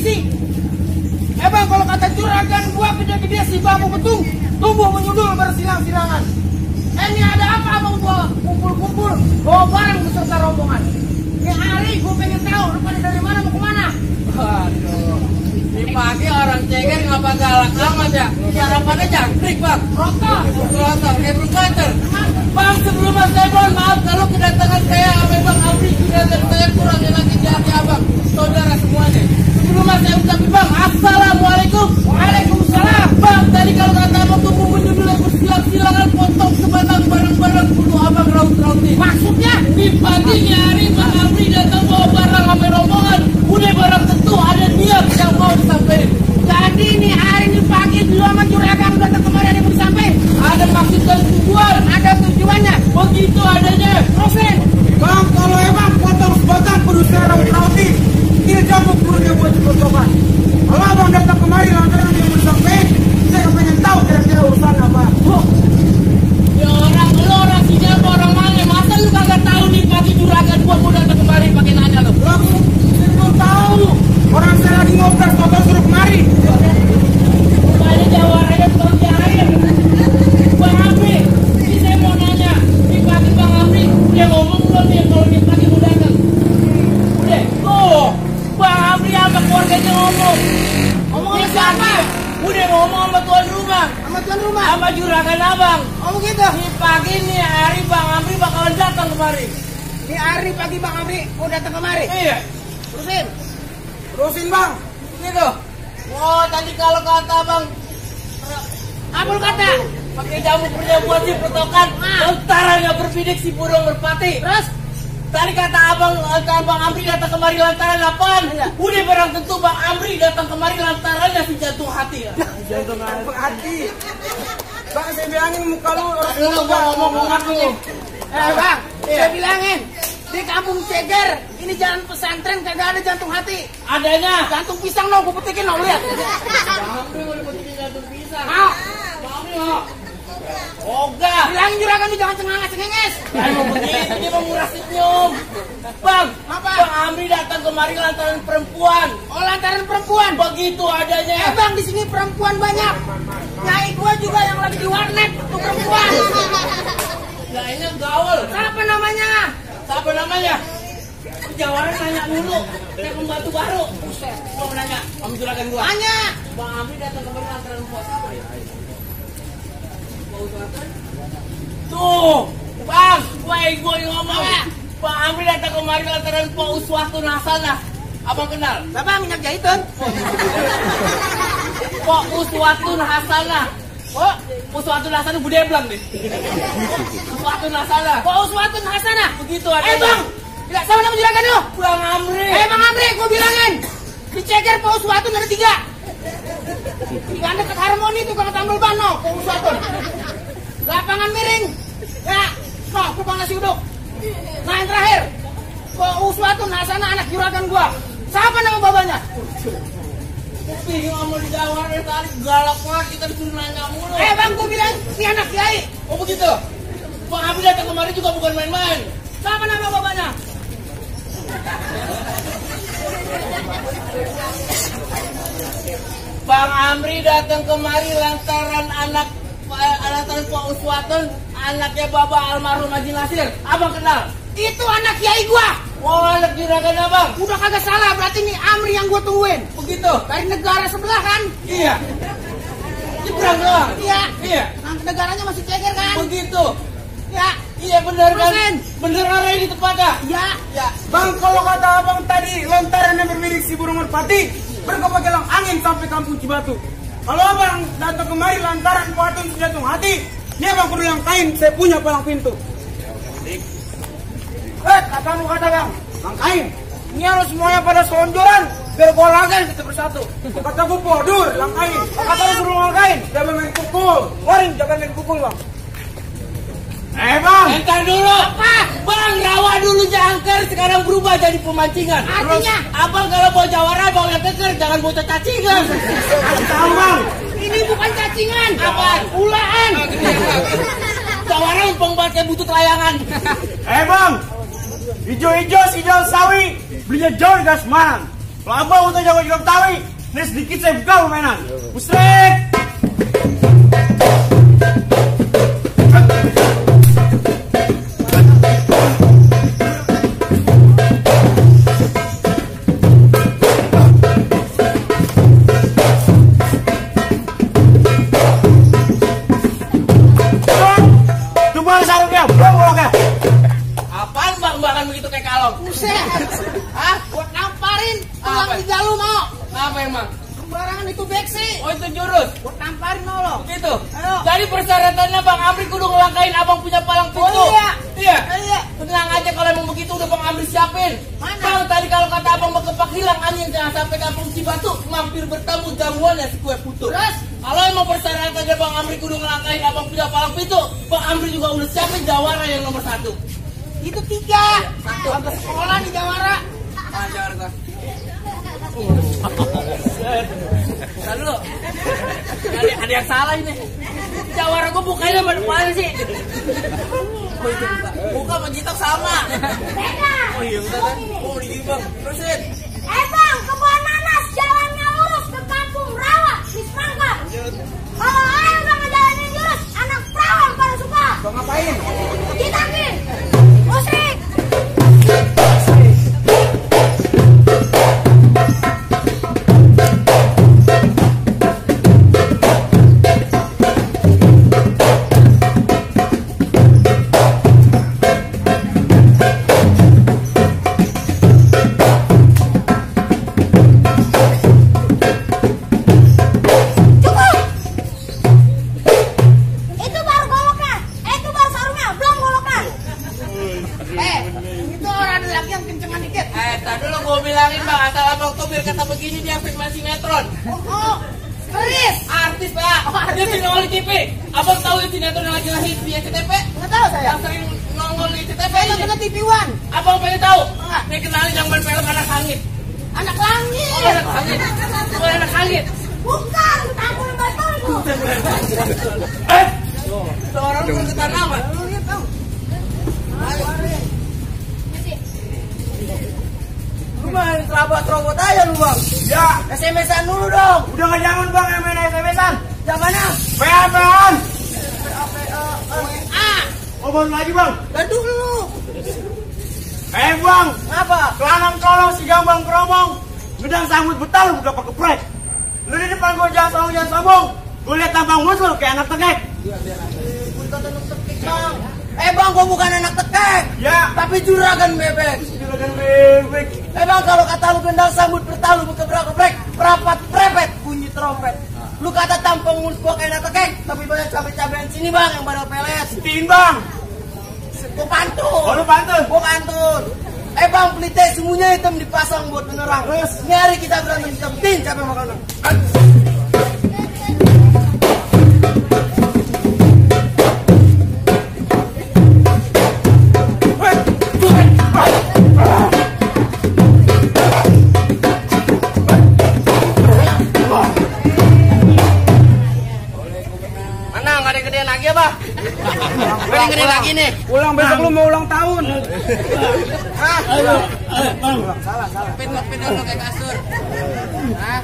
prediksi. Bang, kalau kata juragan gua gede-gede si bambu betung tumbuh menyundul bersilang-silangan. Ini ada apa abang gua kumpul-kumpul bawa barang beserta rombongan. Ini hari gua pengen tahu rupanya dari mana mau kemana. Waduh, ini pagi orang ceger ngapa galak amat ya? Sarapannya jangkrik bang. Rotor, kayak brugater. Bang, sebelum saya mohon maaf kalau kedatangan saya sama Bang Amri kedatangan saya kurang lagi di hati abang, saudara semuanya. Sebelum saya ucapin bang, assalamualaikum. waalaikumsalam. Bang, tadi kalau kata abang tumbuh menyundul bersilang-silangan potong sebatang barang-barang kudu abang raut-rautin. Maksudnya Di paginya hari Bang Amri datang bawa barang sampai rombongan. Udah barang tentu ada dia yang mau disampaikan. jadi nih hari ini pagi dulu sama juragan datang kemarin ada yang mau disampaikan. Ada maksud dan tujuan. Ada tujuannya. Begitu adanya. Terusin. Bang, kalau emang potong sebatang kudu saya raut-rautin. Ini jamu perutnya buat coba. Kalau abang datang kemari lantaran yang mau disampaikan, saya pengen tahu kira-kira urusan apa. Ya orang si siapa orang mana? Masa lu kagak tahu nih pagi juragan gua mau datang kemari pakai nanya lo. Langsung, saya belum tahu. Orang saya lagi ngobrol, bapak suruh kemari. Rupanya jawabannya tukang jahit. Bang Amri, ini saya mau nanya. Di pagi Bang Amri, dia ngomong belum nih kalau di pagi mau datang? Udah, tuh. Bang Amri sama keluarganya ngomong. Ngomong Di sama siapa? pagi, udah ngomong sama tuan rumah. Sama tuan rumah. Sama juragan abang. Oh begitu. Di pagi nih hari Bang Amri bakalan datang kemari. Di hari pagi Bang Amri mau datang kemari. Iya, Terusin. Terusin bang. gitu. Oh, tadi kalau kata bang, Apa lu kata? pakai jamu punya buat si pertokan, lantarannya berbidik si burung merpati. Terus? Tadi kata Bang Amri datang kemari lantaran apaan? Iya. Udah barang tentu Bang Amri datang kemari lantarannya si jantung hati. Jantung hati. Bang, saya bilangin muka lu. Lu gua ngomong lu. Bang, Iya. saya bilangin di kampung Ceger ini jalan pesantren kagak ada jantung hati. Adanya. Jantung pisang no, gue petikin no, lihat. Bang Amri udah petikin jantung pisang. Mau? Bang Amri mau. Ogah. Bilangin juragan lu jangan cengenges. Emang begitu dia menguras senyum. Bang, Apa? Bang Amri datang kemari lantaran perempuan. Oh lantaran perempuan. Begitu adanya. Bang di sini perempuan banyak. Nyai gua juga yang lagi di warnet tuh perempuan. Kayaknya gaul. Siapa namanya? Siapa namanya? Jawaban nanya dulu. Kayak pembantu baru. Buset, gua mau nanya. Kamu juragan gua. Tanya. Bang Amri datang kemari lantaran puasa apa ya? Tuh, Bang, gua yang ngomong. Bang Amri datang kemari lantaran Pak Uswatun Hasanah. Abang kenal? Bapak minyak jahitan. Pak Uswatun Hasanah. Oh, Uswatun Hasanah Bude Blang deh. Uswatun Hasanah. Pak Uswatun Hasanah. Begitu adanya. Bang, tidak sama nama juragan lu. Bang Amri. Bang Amri, gua bilangin. Di Ceger Pak Uswatun ada 3. Yang dekat Harmoni itu kalau tambal ban no, Pak Uswatun. Lapangan miring. Ya, no, tukang nasi uduk. Nah yang terakhir, Pak Uswatun Hasanah anak juragan gua. Siapa nama babanya? Bingung mau dijawab dari tadi galak banget kita disuruh nanya mulu. Bang, gua bilang ini anak kiai. Oh begitu. Bang Amri datang kemari juga bukan main-main. Siapa nama babanya? Bang Amri datang kemari lantaran lantaran Pak Uswatun anaknya Bapak almarhum Haji Nasir. Abang kenal? Itu anak kiai gua. Oh, anak juragan abang. Udah kagak salah, berarti ini Amri yang gua tungguin. Begitu. Dari negara sebelah kan? Iya. Nyebrang doang. Iya. Iya. Nah, negaranya masih Ceger kan? Begitu. Ya. Iya benar kan? Terusin. Bener orang ini tepatnya. Ya. Ya. Bang, kalau kata abang tadi lantaran yang bermilik si burung merpati, berkepagelang angin sampai kampung Cibatu. Kalau abang datang kemari lantaran Patun jantung hati, dia bang perlu yang kain, saya punya palang pintu. Katamu kata bang kain. Ini harus semuanya pada selonjoran, biar gua langgain kita bersatu. Kata gua podur, langkain. Kata lu suruh langkain, jangan main pukul. Waring, jangan main pukul bang. Bang. Entar dulu. Apa? Bang, rawa dulu jangkar, sekarang berubah jadi pemancingan. Artinya? Abang kalau mau jawara, bang yang keker, jangan mau cacingan. Tahu bang. Ini bukan cacingan. Apaan? Ulaan. Jawara umpeng banget kayak butut layangan. Bang, hijau-hijau si jual sawi, belinya jauh di Gasman. Laba untuk jago jago tawi. Ini sedikit saya buka permainan. Musrek. Apaan bang begitu kayak kalong? Buset. Hah? Buat namparin. Tulang tiga lu mau. Apa emang? Sembarangan itu beksi. Oh itu jurus. Buat namparin mau lo. Begitu. Ayo. Jadi persyaratannya Bang Amri kudu ngelangkain abang punya palang pintu. Oh iya. Iya. Iya. Tenang aja kalau emang begitu udah Bang Amri siapin. Mana? Bang tadi kalau kata abang berkepak hilang angin jangan sampai kampung Cibatu mampir bertemu jamuan ya si kue putu. Terus? Kalau emang persyaratannya Bang Amri kudu ngelangkain abang punya palang pintu, Bang Amri juga udah siapin jawara yang nomor 1. Itu 3. Agak sekolah di Jawara. Ah, jawara gua. Tahan dulu. Ada yang salah ini. Jawara gua bukanya mana sih? Oh itu buka. Buka sama jitak sama. Oh iya udah kan. Oh di bang. Terusin. Bang, kebun nanas jalannya lurus ke kampung rawa di Semangka. Kalau ayo udah ngejalanin jurus, anak perawan pada suka. Bang ngapain? Ditakin, musik. Artis pak, dia sinetron di TV. Abang tahu yang sinetron yang lagi lahir di SCTV? Nggak tahu saya. Yang sering nongol di SCTV. Saya nonton TV One. Abang pengen tahu? Enggak. Dia kenalin yang main film Anak Langit. Anak langit. Oh, Anak Langit. Bukan Anak Langit. Bukan, kampung betul itu. Seorang lu ketan nama. Lu lihat dong. Lu main serabot-serabot aja lu bang. Ya. SMS-an dulu dong. Udah gak jangan bang yang main SMS-an. Zamannya. PA-PAan. Ah, Oh baru lagi bang. bantu lu. Bang. Apa? Kelanang kolong si gambang keromong. Ngedang sambut betal udah pakai prek. Lu di depan gua jangan sombong. Gua liat tampang musuh kayak anak tekek. Bang, gua bukan anak tekek. Ya. Tapi juragan bebek. Juragan bebek. Bang, kalau kata lu gendang sambut bertalu berkebrak-kebrek, perapat prepet bunyi trompet. Lu kata tampang mulut gua kayak anak tekek, tapi banyak cabai-cabean sini bang yang pada pelet. Setiin bang. Gua pantun. Oh lu pantun. Gua pantun. Bang, pelite semuanya hitam dipasang buat penerang. Terus? Ini hari kita berantem kita penting capek makanan. Mana nggak ada yang gedean lagi apa? Nggak ada yang gedean lagi nih. Ulang besok lu mau ulang tahun. Hah? Salah. Ngepin dulu kayak kasur. Hah?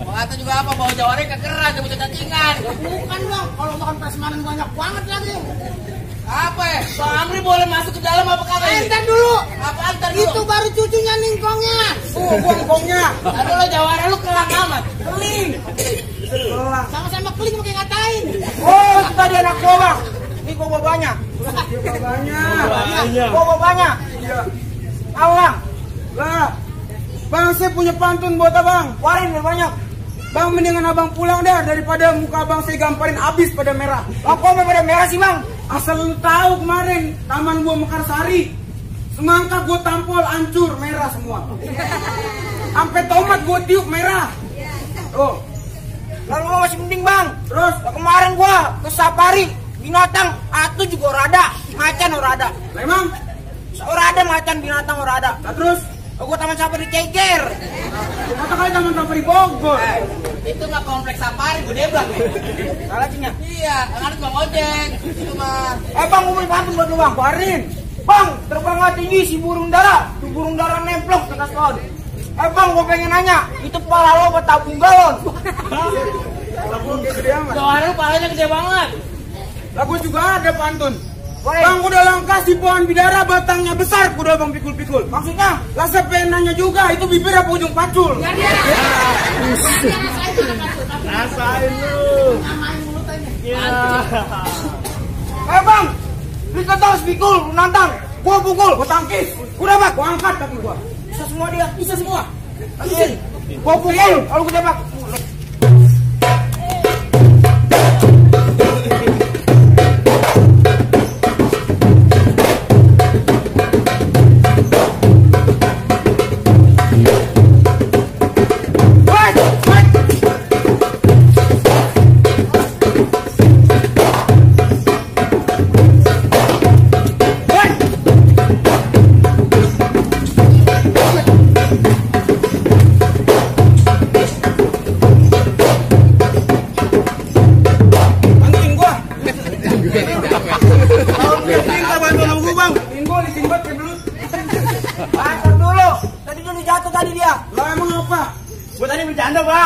Mau kata juga apa? Bawa jawarnya kekeras, coba cacingan. Bukan bang, kalau makan prasmanan banyak banget lagi. Apa ya? Bang Amri boleh masuk ke dalam apa kagak ini? Entar dulu. Apa antar dulu? Itu baru cucunya ningkongnya. Gua ngkongnya. Aduh lo jawara lu kelang amat. Keling. Sama-sama keling pakai ngatain. Oh, itu tadi anak gua bang. Ini gua bapaknya. Bapaknya. Gua bapaknya. Iya. Bang. Lah. Bang, saya punya pantun buat abang. Warin banyak. Bang, mendingan abang pulang dah daripada muka abang saya gamparin abis pada merah. Kok pada merah sih bang? Asal lu tahu kemarin taman gua Mekarsari, semangka gua tampol hancur merah semua. Sampai tomat gua tiup merah. Oh. Lalu masih penting bang. Terus kemarin gua ke safari binatang atu juga orada, macan orada. Lah emang orada macan binatang orada. Nah, terus gua taman safari Ceger. Kata kali taman safari Bogor. Itu mah kompleks safari gede bang. Salah cinya. Iya, kan bang ojek. Itu mah. Bang, gua mau pantun buat lu bang. Warin. Bang, terbanglah tinggi si burung dara. Tuh burung dara nemplok ke kaskon. Bang, gue pengen nanya, itu pala lo apa tabung galon? Tabung gede amat. Doa lu palanya gede banget. Lah gue juga ada pantun. Bang, udah langkah si pohon bidara batangnya besar, kuda bang pikul-pikul. Maksudnya, lah saya pengen nanya juga, itu bibir apa ujung pacul? Rasain lu. Bang, beli ketos pikul, nantang. Gua pukul, gua tangkis. Udah bang, gua angkat kaki gua. Bisa semua dia, bisa semua. Habisin. Gua pukul, kalau gua tembak.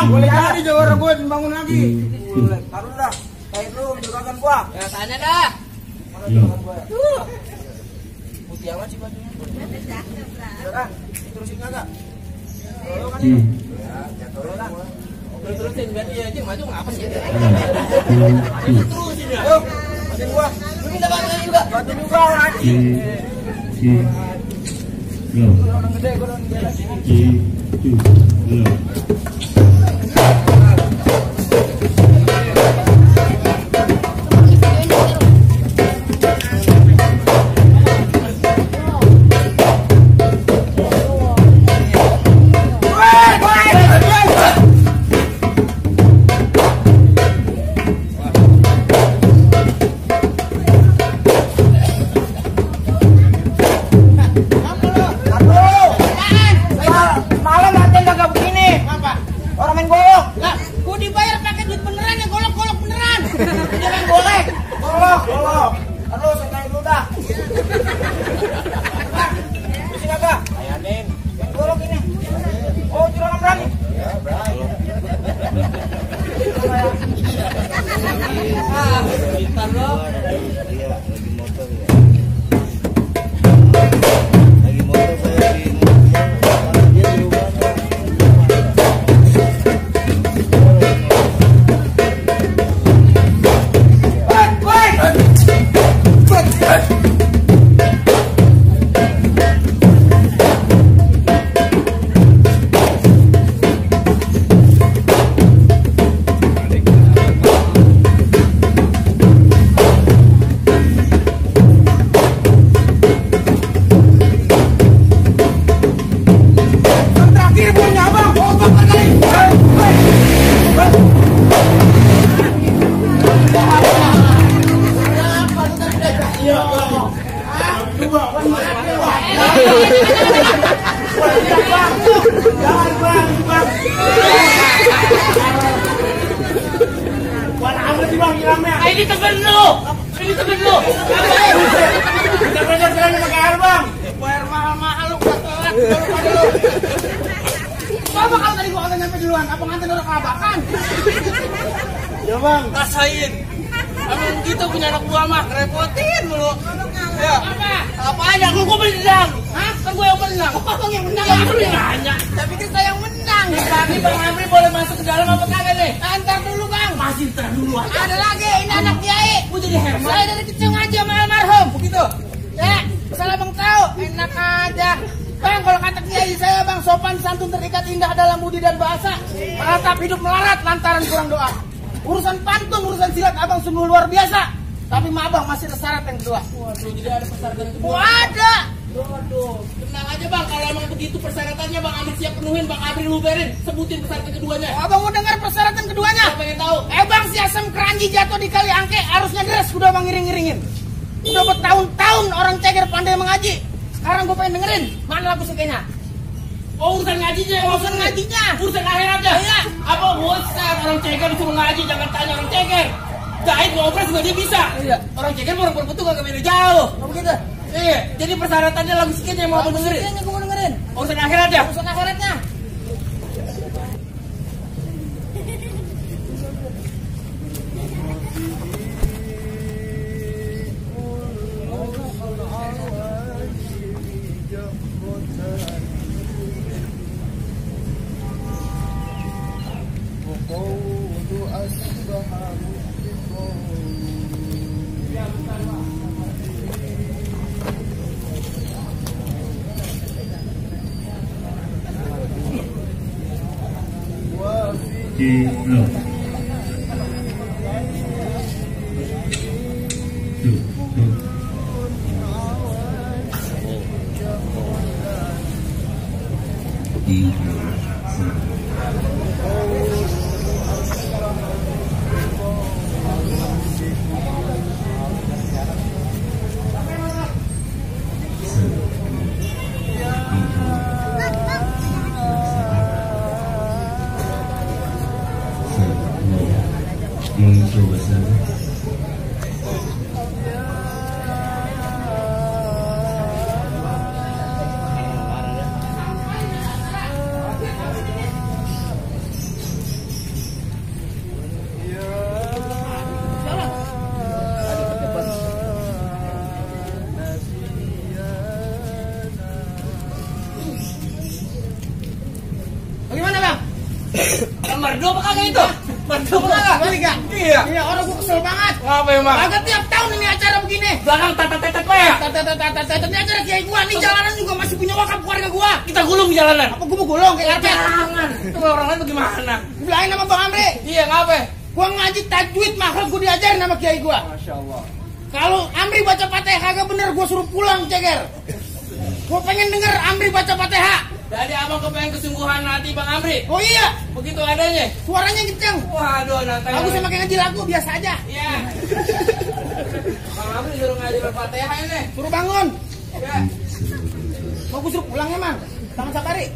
Boleh jadi jawara gue dibangun lagi. Taruh dah. Kayak lu juragan gua. Ya tanya dah. Mana juragan gua? Putih amat sih bajunya. Juragan, terusin kagak? Lo kan ini. Ya, juragan. Terusin biar dia aja maju ngapa sih? Terusin ya. Ayo, bantuin gua. Lu minta bantuan juga. Bantuin juga orang Haji. Orang gede, gua orang gede. Ini temen lu. Ini temen lu. Kita belajar jalan pakai air bang. Bayar mahal-mahal lu gua telat. Coba kalau tadi gua kagak nyampe duluan, apa ngantin udah kelabakan? Ya bang. Rasain. Emang gitu punya anak buah mah repotin mulu. Ya. Apa aja gua menang. Hah? Kan gua yang menang. Oh, yang menang. Ya lu yang nanya. Tapi kan saya yang menang. Tapi Bang Amri boleh masuk ke dalam apa kagak nih? Antar dulu bang. Masih ntar dulu aja. Ada lagi, ini anak kiai. Gua jadi hemat. Saya dari kecil ngaji sama almarhum. Begitu. Ya, salah bang tahu. Enak aja. Bang, kalau kata kiai saya bang, sopan santun terikat indah dalam budi dan bahasa. Meratap hidup melarat lantaran kurang doa. Urusan pantun, urusan silat abang sungguh luar biasa. Tapi ma abang masih ada syarat yang kedua. Waduh, jadi ada persyaratan kedua. Oh, ada. Waduh, tenang aja bang, kalau emang begitu persyaratannya Bang Amri siap penuhin, Bang Amri lu berin, sebutin persyaratan keduanya. Oh, abang mau dengar persyaratan keduanya? Saya pengen tahu. Bang, si asam keranji jatuh di kali angke, harusnya deres, udah bang ngiring-ngiringin. Udah bertahun-tahun orang ceger pandai mengaji. Sekarang gue pengen dengerin, mana lagu sekenya? Oh, urusan ngajinya, Urusan ngajinya. urusan akhiratnya. Iya. Apa bosan orang ceger disuruh ngaji, jangan tanya orang ceger. Jahit ngopres juga dia bisa. Iya. Orang ceger orang berbentuk gak beda jauh. Oh, begitu? Iya, jadi persyaratannya lagu sikit yang mau Lagu dengerin. sekenya gue mau dengerin. Urusan akhiratnya. Urusan akhiratnya. Bagaimana bang? Merdu apa kagak itu? Merdu apa kagak? Balik gak? Iya. Iya, orang gue kesel banget. Ngapa emang? Kagak tiap tahun ini acara begini. Belakang tetet pak ya? Ini acara kiai gua, nih jalanan juga masih punya wakaf keluarga gua. Kita gulung di jalanan. Apa gua mau gulung kayak karpet? Jangan. Itu orang lain bagaimana? Bilangin sama Bang Amri. Iya ngapa? Gua ngaji tajwid makhluk gua diajarin sama kiai gua. Masya Allah. Kalau Amri baca Fatihah kagak bener, gua suruh pulang ceger. Gua pengen denger Amri baca Fatihah. Jadi abang kepengen kesungguhan hati Bang Amri. Oh iya, Begitu adanya. suaranya kenceng. Waduh nanti. Bagus sama kayak ngaji lagu biasa aja. Iya. Bang Amri suruh ngaji Al-Fatihah ini. Suruh bangun. Ya. Mau gua suruh pulang emang. Tangan Sakari.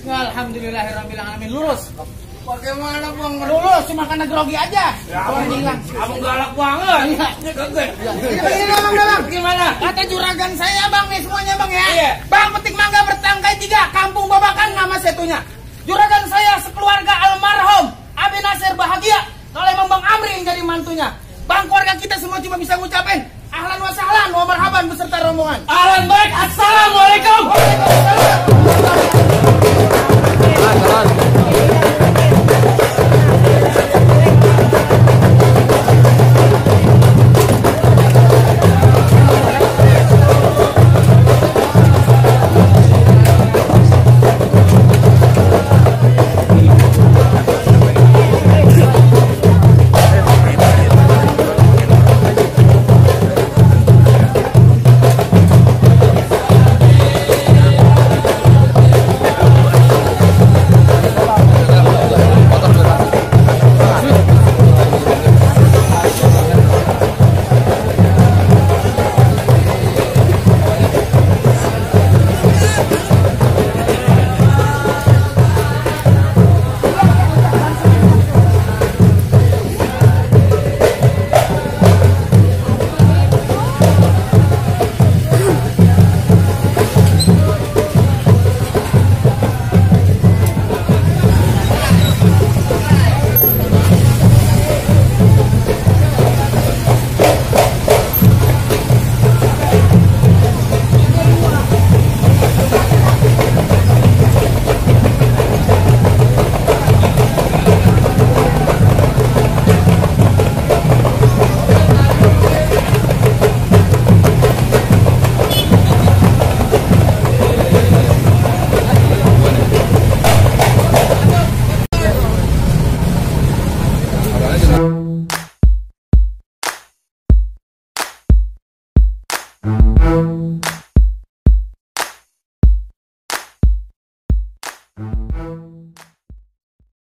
Alhamdulillahirrabbilalamin. Lurus. Bagaimana Bang? Lurus cuma karena grogi aja. Ya, Orang hilang. abang galak banget. Iya. Ini kagak. Bang. Gimana? Kata juragan saya bang nih semuanya bang ya. Iya. Bang petik mangga bertangkai 3, kampung Babakan nama setunya. Juragan saya sekeluarga almarhum Abi Nasir bahagia kalau emang Bang Amri yang jadi mantunya. Bang, keluarga kita semua cuma bisa ngucapin ahlan wa sahlan wa marhaban beserta rombongan. Ahlan baik. Assalamualaikum. Waalaikumsalam.